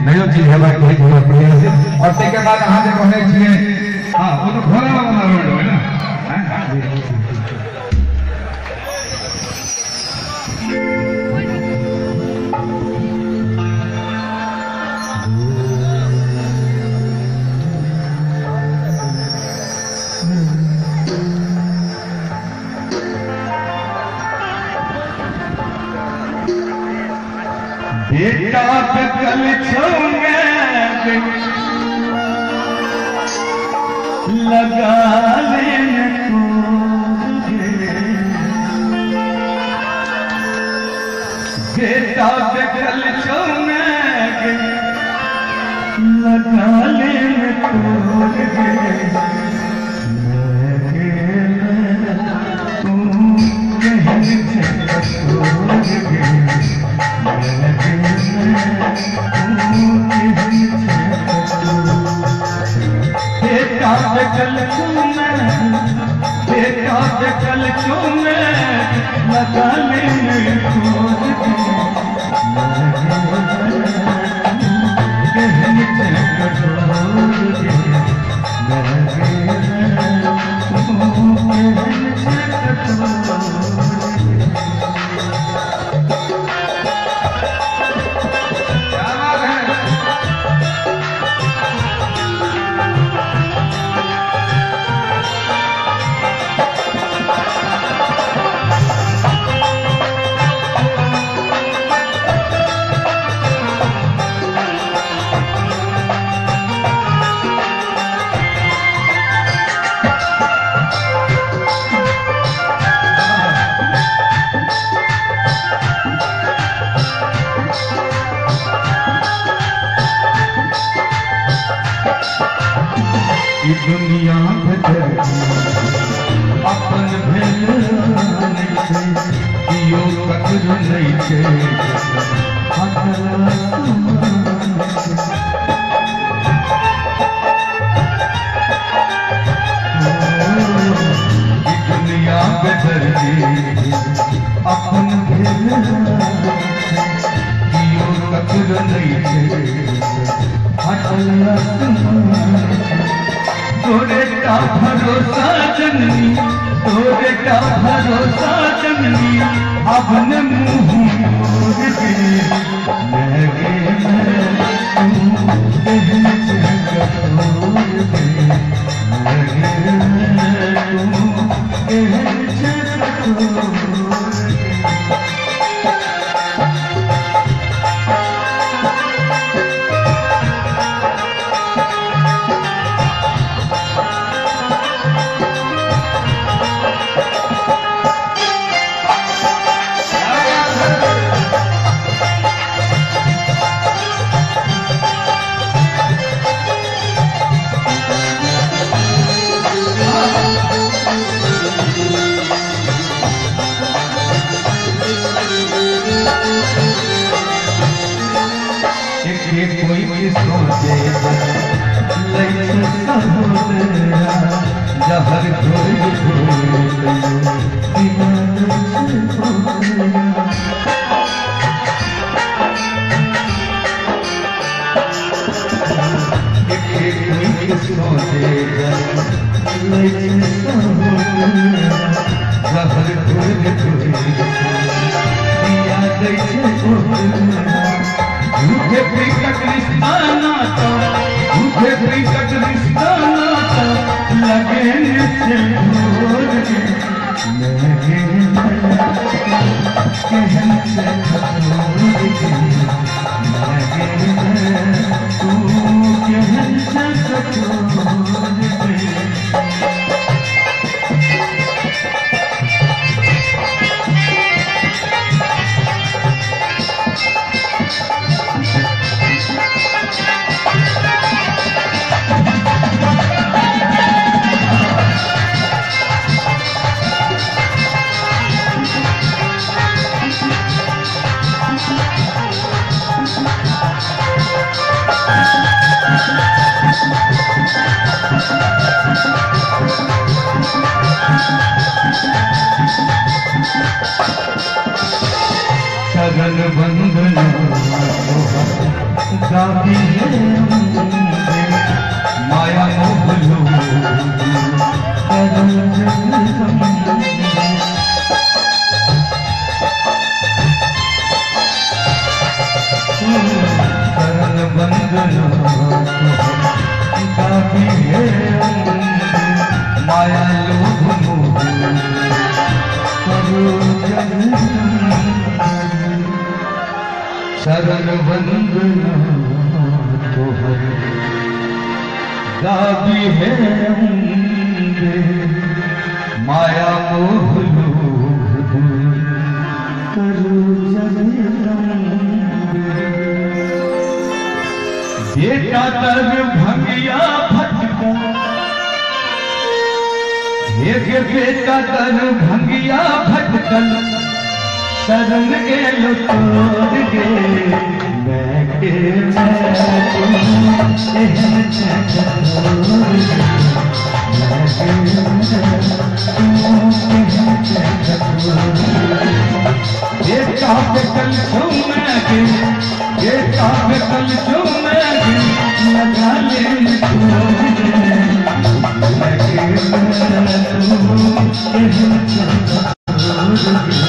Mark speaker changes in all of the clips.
Speaker 1: नयो चीज हेबाक चाही हमरा प्रयास। और ताहिके बाद अहाँ जे कहने छियै, हाँ ओ तऽ घोड़ा वाला रोड होइ ना। बेटा कल छोड़े लगा लेने बेटा कल छोड़े लगा लेने बेटा कल बेटा कल चूमे लगा लेने दुनिया अपन भेल कियो ककरो नहीं छै दुनिया अपन भेल कियो ककरो नहीं छै। तोरे का भरोसा जननी, तोरे का भरोसा जननी, अपने मुँह मोड़ गे मैं गे मैं तू केहन छै कठोर गे मैं गे मैं तू केहन छै कठोर गे। कोई सोचे जहर घोर झूठे प्रीतक रिश्ता नाता, झूठे प्रीतक रिश्ता नाता, लगे छे भोर गे मैं गे केहन छे कठोर गे मैं गे तू केहन छे कठोर गे। चरण बंधन दाबी है माया मोह लोभ करो जगदम्बे। शरण वंदना दाबी है माया लोभ मोह करो जगदम्बे। शरण वंदना तोहर दाबी है अम्बे माया मोह लोभ करो जगदम्बे। बेटा तर भंगिया भटका, एक बेटा तर भंगिया भटकल शरण एलो तोर गे मैं के मैं तू एहन छै कठोर गे मैं के मैं तू एहन छै कठोर। बेटा बेकल छौ मैं गे, बेटा बेकल छौ मैं गे लगा ले तोर गे मैं के मैं तू एहन छै कठोर गे।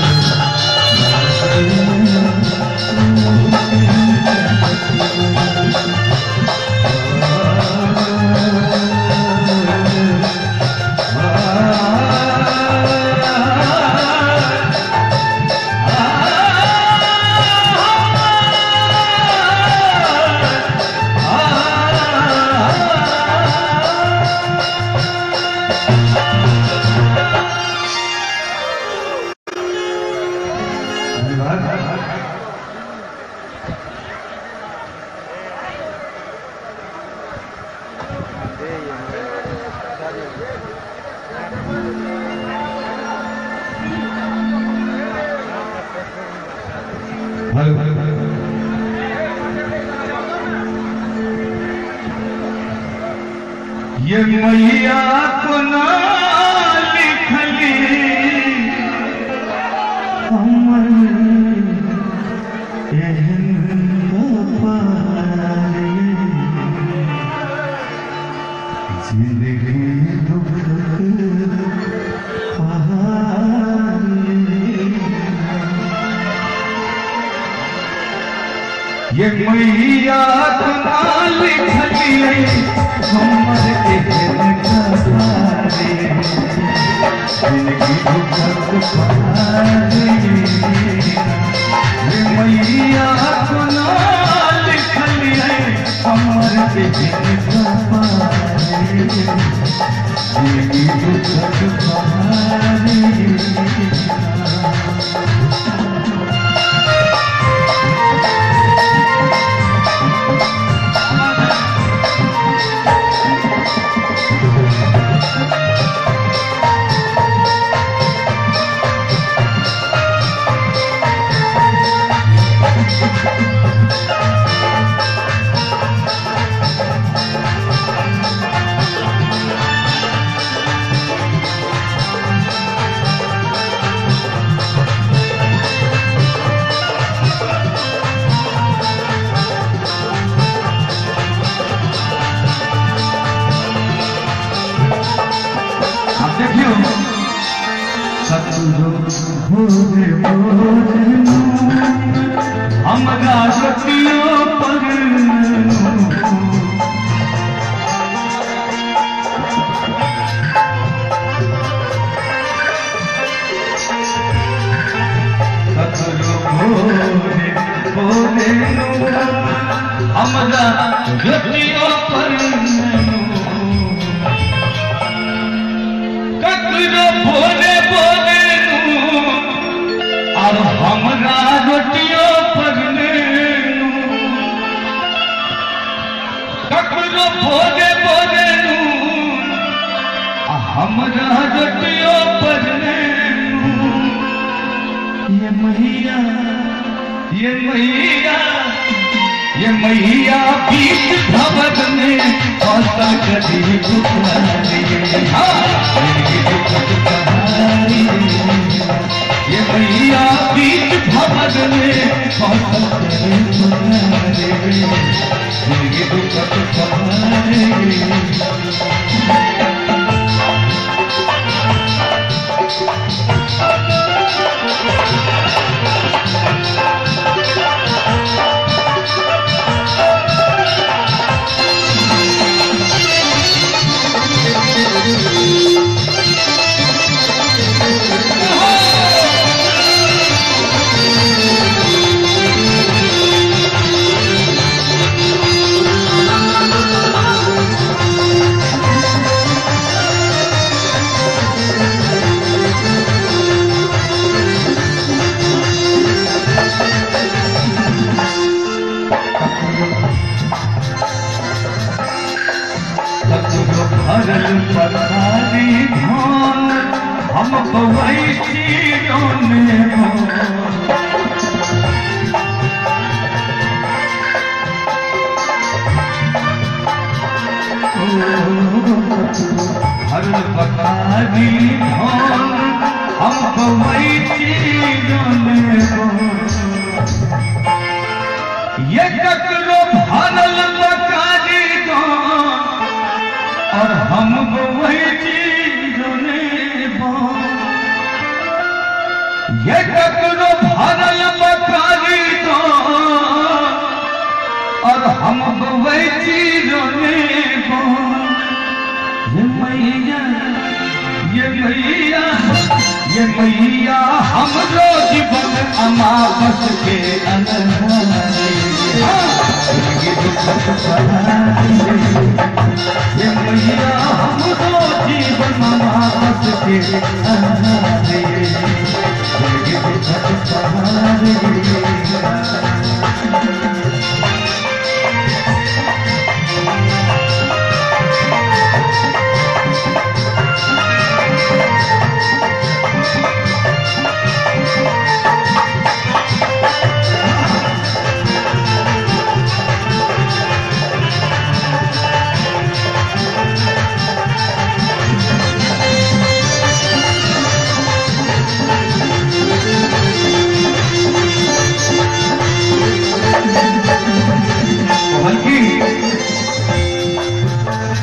Speaker 1: ये मैया को ना लिखली हमर एहन कपाल जिंदगी दुख पहाड़। ये मैया को ना लिखली हमर एहन कपाल जिंदगी दुख पहाड़। ये मैया को ना लिखली हमर एहन कपाल जिंदगी दुख पहाड़। हमरा रोटियों पर ककरो भोरे भोरे हमरा रोटियों पर ककरो भोरे भोरे और हमरा रोटियों पर ककरो भोरे भोरे हमरा रोटियों पर ये मैया, ये मैया, ये मैया बीच भवन में फसल कदी दुखारी, ये मैया बीच भवन में फसल करे तुम्हारे जिंदगी दुखत पहाड़े। भरल पखारी धान हम बवै छी रोने भरल पखारी धान हम बवै छी रोने ये ककरो भरल पखारी धान और हम वही चीजों ये ककरो भरल बकारी और हम वही चीजों ये मैया ये मैया ये मैया हमरो जीवन अमावस के अनहारे ये मैया हमरो जीवन अमावस के अनहारे।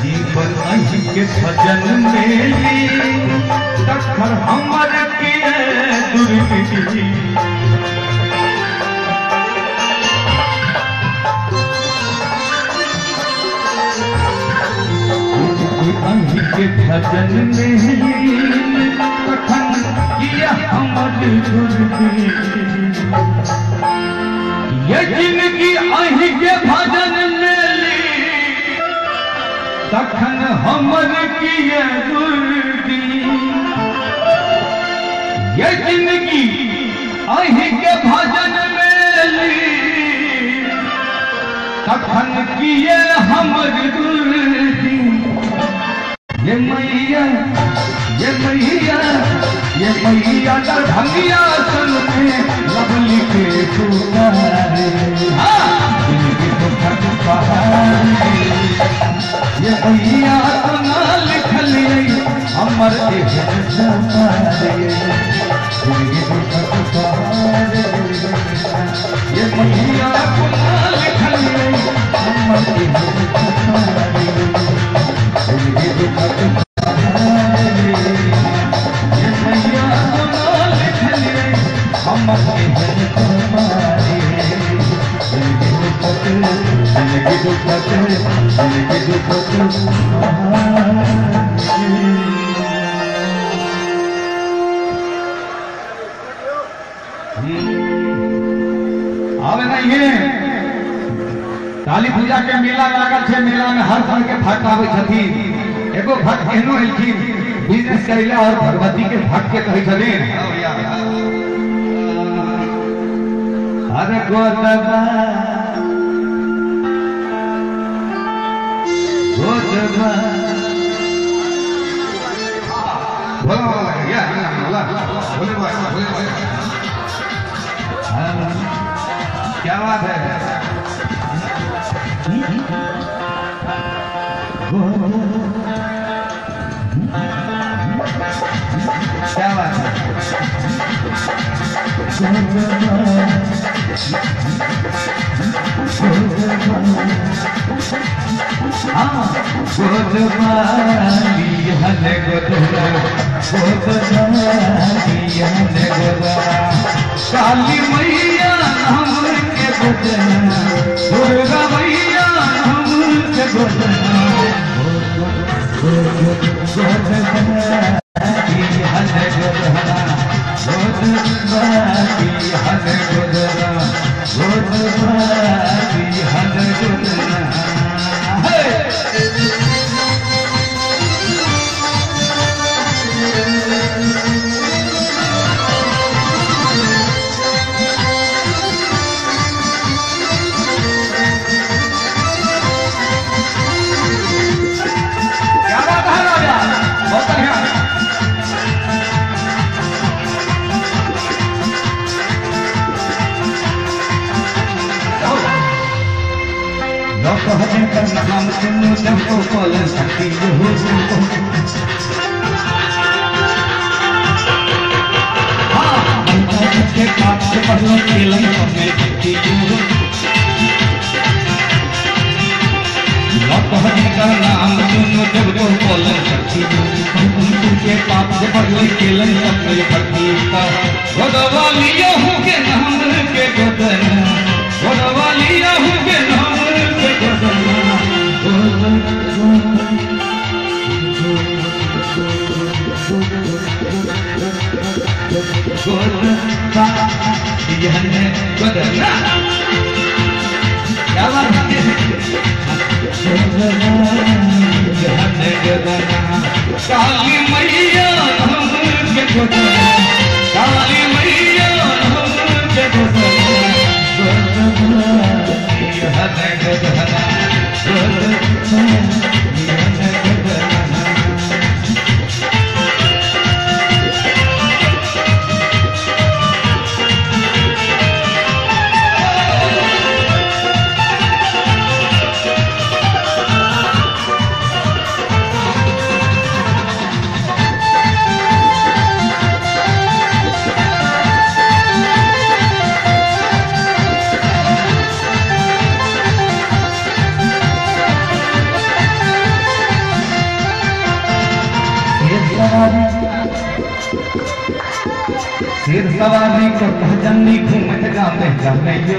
Speaker 1: जीवन अहि के भजन मेली तखर हमर के दुर्गति अहि के भजन मेली तखन किया हमर दुर्गति ये जिंदगी अहि के भजन मेली तखन हमर किए दुर्दी ये जिंदगी अहि के भजन मेली तखन किए हमर दुर्दी ये मैया ये मैया ये मैया दरभंगिया सन में लवली के पुकारे जिंदगी दुखत पहाड़े ये मैया तो ना लिखलियै हमर एहन सवारे जिंदगी दुखत पहाड़े ये मैया तो ना लिखलियै हमर एहन सवारे जिंदगी दुखत पहाड़े ये मैया तो ना लिखलियै हमर एहन सवारे जिंदगी दुखत जिंदगी दुखत जिंदगी दुखत। आवे नहीं है काली पूजा के मेला लागल छै, मेला में हर तरह के भक्त आबै छथिन। एगो भक्त एहनो एलखिन बिजनेस करैला और भगवती के भक्त के कहै छथिन अरे गोदबा गोदबा बोला बोला या बोला बोले बोले क्या बात है। क्या बात है। काली मैया हम के गोदना, दुर्गा मैया हम के गोदना, काली मैया के गोदना, काली मैया के गोदना, शेर सवारी को जन्नी घूमत गामे गामे यो,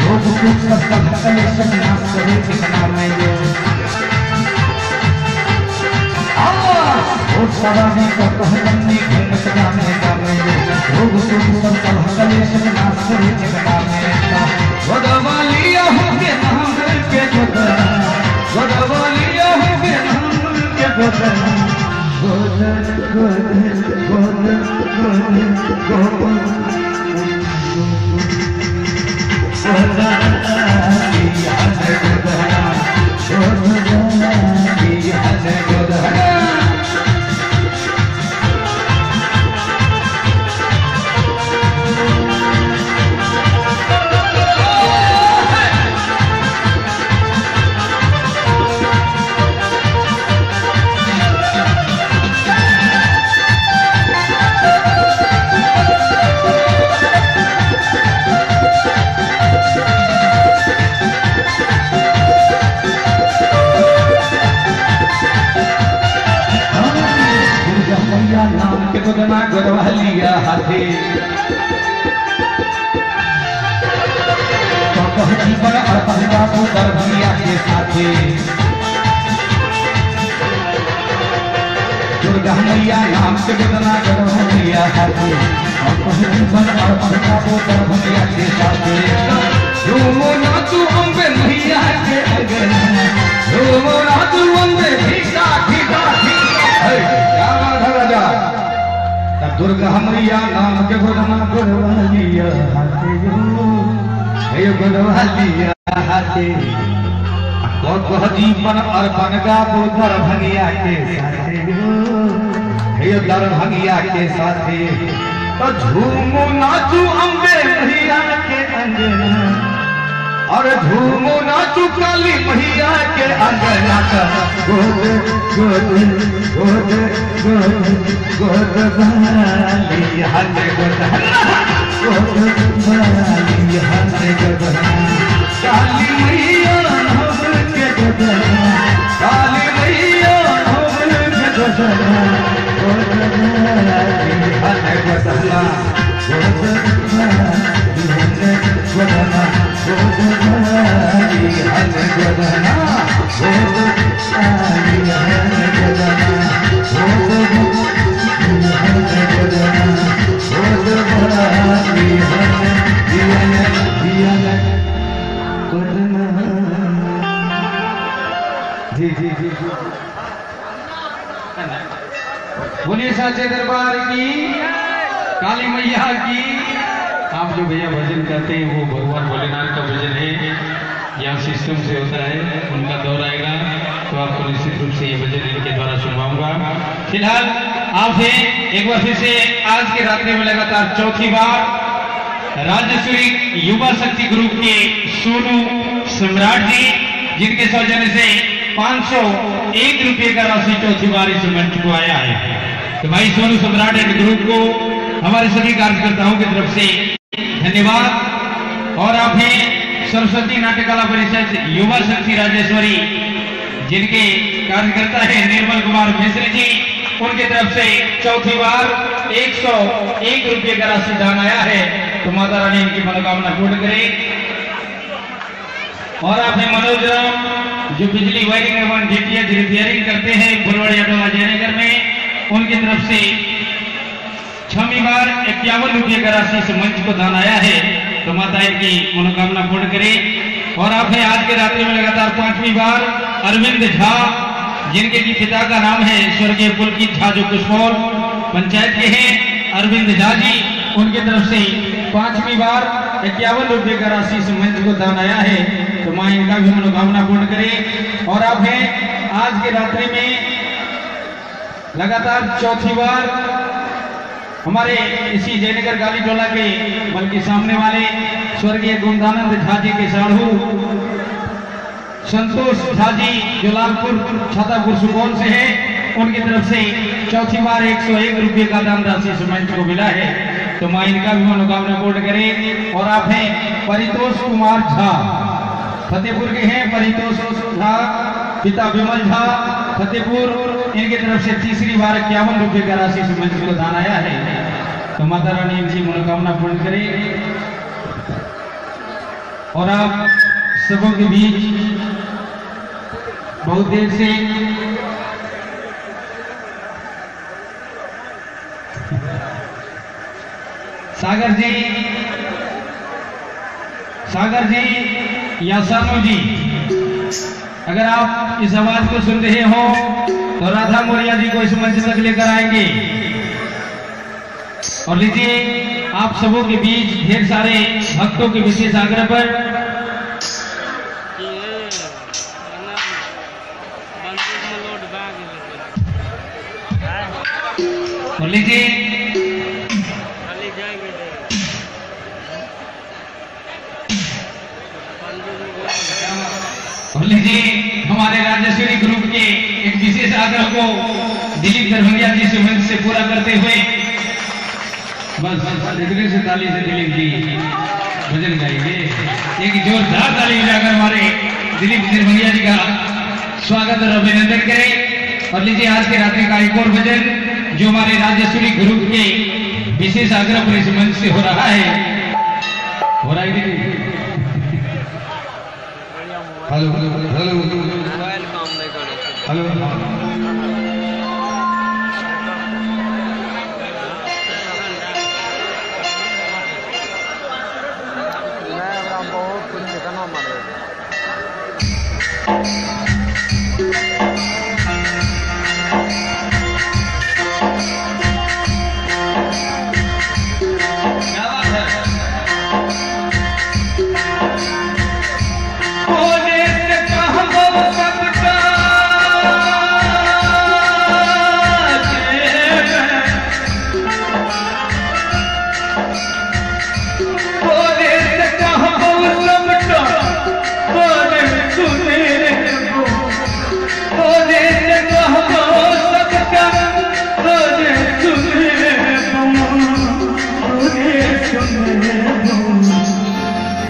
Speaker 1: रोग दुख सब कलेश नाश करे ठिकाना में यो, रोग सवारी को जन्नी घूमत गामे गामे यो, रोग दुख सब कलेश नाश करे ठिकाना में यो, गोदवालिया हो के नाम के गोदना, गोदवालिया हो के नाम के गोदना, गोद गोद गोद गोद गोद गोदना। गोदना गोदवालिया हाथे तो पहुंची पर अर्पण बाबू दरभंगिया के साथे, दुर्गा मैया नाम के गोदना गोदवालिया हाथे तो पहुंची पर अर्पण बाबू दरभंगिया के साथे, झूमो नाचू अम्बे मैया के अंगना, झूमो नाचू अम्बे ठीका ठीका ठीका। क्या बात है राजा। दुर्गा मैया नाम के गोदना गोदवालिया हाथे यो, गोदवालिया हाथे कह जीवन अर्पण गाबो दरभंगिया के साथे यो, दरभंगिया के साथे, तो झूमो नाचू अम्बे मैया के अंगना, और झूमो नाचू काली मैया के अंगना गोद गोद गोद गोद गोद वाली हन गोद गोद वाली हन गोद काली मैया के गोद काली मैया के गोद गोद वाली हन गोद गोद वाली हन गोद गोद वाली हन गोद गोद वाली हन गोद गोद हन गोद गोद वाली हन जी जी जी जी।
Speaker 2: बोलिए साचे दरबार की, काली मैया की। आप जो भैया भजन करते हैं वो भगवान भोलेनाथ का भजन है, यहाँ सिस्टम से होता है, उनका दौर आएगा तो आपको निश्चित रूप से ये भजन इनके द्वारा सुनवाऊंगा। फिलहाल आपसे एक बार फिर से आज के रात्रि में लगातार चौथी बार राजेश्वरी युवा शक्ति ग्रुप के सोनू सम्राट जी, जिनके सौजन्य से 501 रुपये का राशि चौथी बार इस मंच को आया है। तो भाई सोनू सम्राट एंड ग्रुप को हमारे सभी कार्यकर्ताओं की तरफ से धन्यवाद। और आप हैं सरस्वती नाट्यकला परिषद युवा शक्ति राजेश्वरी, जिनके कार्यकर्ता है निर्मल कुमार मिश्र जी, उनकी तरफ से चौथी बार 101 रुपये का राशि दान आया है। तो माता रानी इनकी मनोकामना पूर्ण करें। और आप हैं मनोज राम, जो बिजली वायरिंग एवं डीटीएच रिपेयरिंग करते हैं फुलवाड़िया टोला जयनगर में, उनकी तरफ से छठी बार 51 रुपये का राशि इस मंच को दान आया है। तो माता इनकी मनोकामना पूर्ण करें। और आप हैं आज के रात्रि में लगातार पांचवी बार अरविंद झा, जिनके की पिता का नाम है स्वर्गीय पुलकित झा, जो कुशमौर पंचायत के हैं, अरविंद झा जी, उनकी तरफ से पांचवी बार 51 रुपये का राशि इस मंच को दान आया है। तो माँ इनका भी मनोकामना पूर्ण करें। और आप हैं आज के रात्रि में लगातार चौथी बार हमारे इसी जयनगर गाली टोला के बल्कि सामने वाले स्वर्गीय गोविंदानंद झा जी के साढ़ू संतोष झा जी, जो लालपुर छातापुर सुपौल से हैं, उनकी तरफ से चौथी बार 101 रुपये का दान राशि इस मंच को मिला है। तो माँ इनका भी मनोकामना पूर्ण करें। और आप हैं परितोष कुमार झा, फतेहपुर के हैं परितोष झा, पिता विमल झा फतेहपुर, इनकी तरफ से तीसरी बार 51 रुपये का राशि इस मंच को दान आया है। तो माता रानी इनकी मनोकामना पूर्ण करें। और आप सबों के बीच बहुत देर से सागर जी या सानू जी, अगर आप इस आवाज को सुन रहे हो तो राधा मौर्य जी को इस मंच तक लेकर आएंगे। और लीजिए आप सबों के बीच ढेर सारे भक्तों के विशेष आग्रह पर और लीजिए हमारे राजेश्वरी ग्रुप के एक विशेष आग्रह को दिलीप दरभंगिया जी से मंच से पूरा करते हुए बस इतने से ताली से दिलीप जी भजन गाएंगे। एक जोरदार ताली बजाकर हमारे दिलीप दरभंगिया जी का स्वागत और अभिनंदन करें। और लीजिए आज के रात्रि का एक और भजन जो हमारे राजेश्वरी ग्रुप के विशेष आग्रह पर इस मंच से हो रहा है, हो रहा है।
Speaker 1: हेलो हेलो हेलो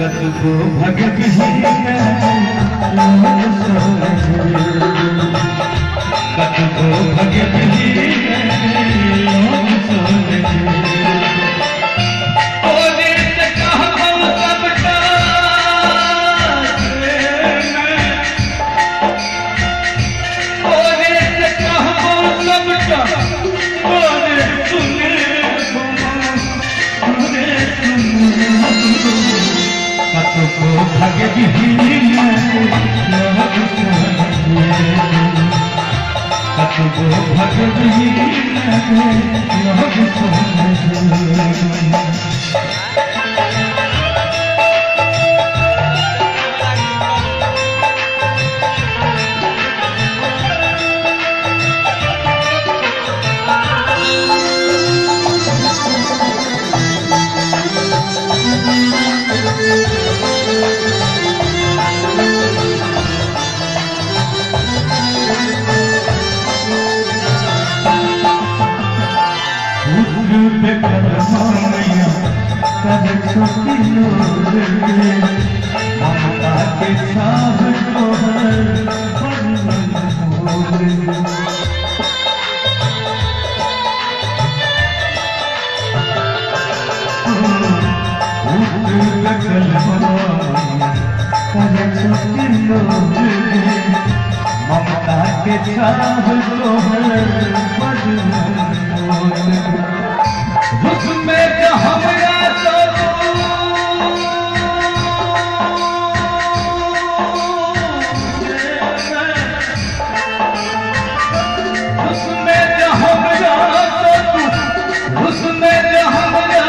Speaker 1: कतबो भगत कतबो भगत ममता के छाह तोहर में हमरा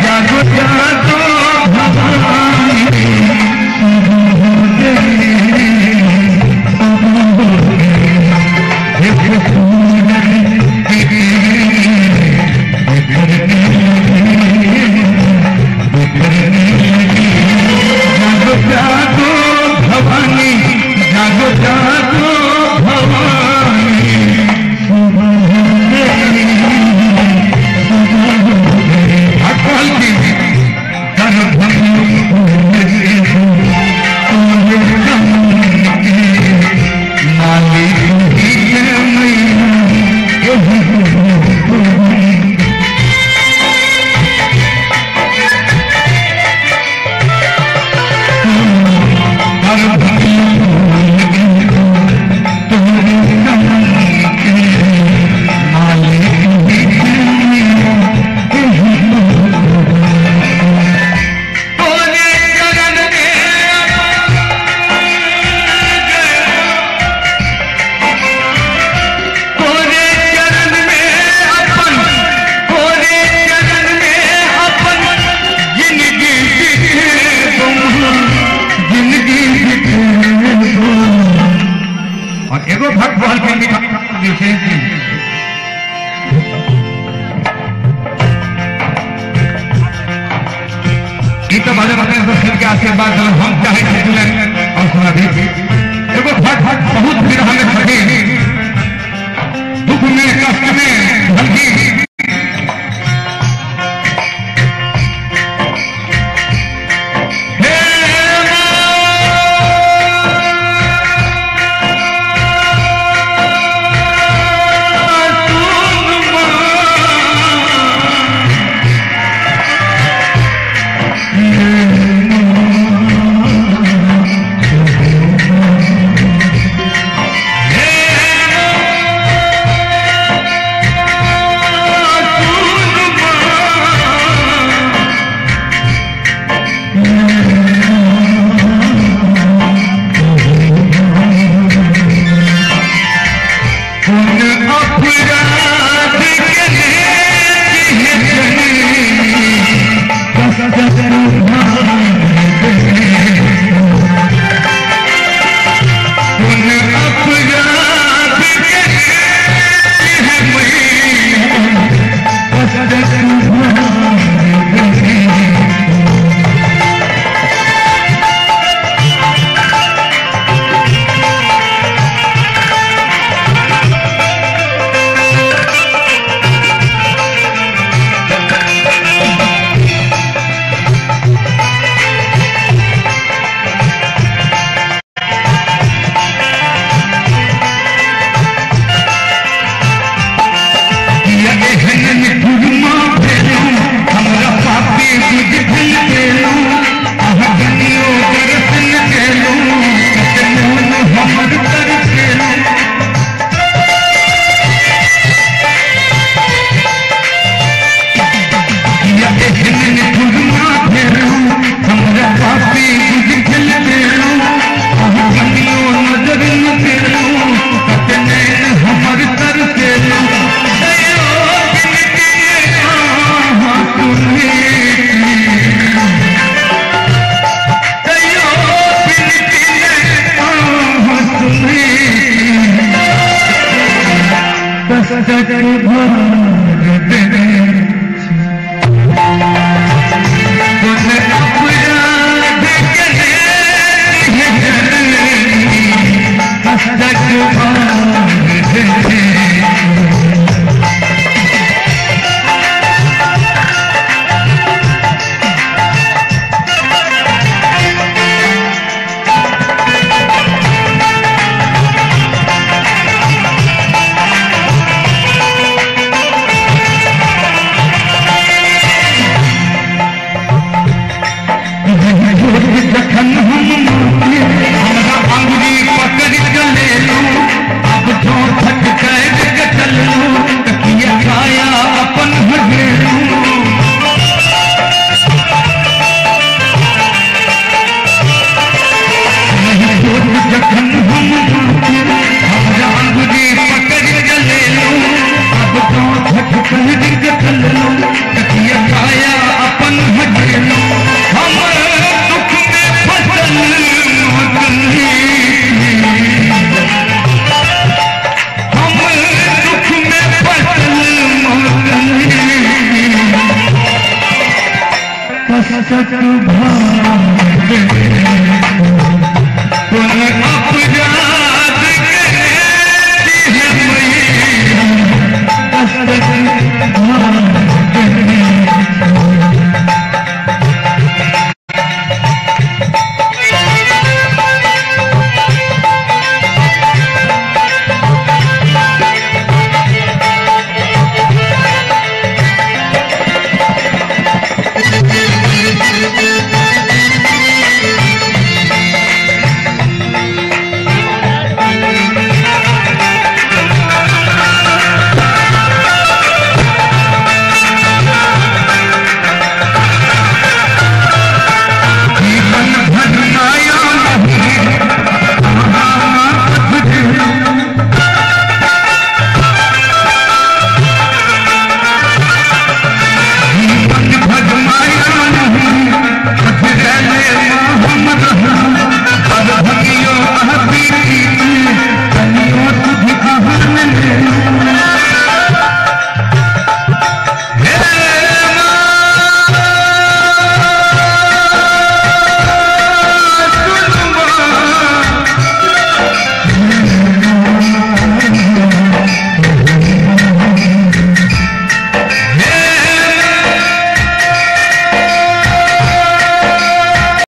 Speaker 1: जागो जागो भवानी। ई तो भजन अपने सब के आशीर्वाद दिल हम चाहे छी और सुना दी एगो भट बहुत विरह में फटे दुख में कष्ट में भलकी
Speaker 3: सच भाव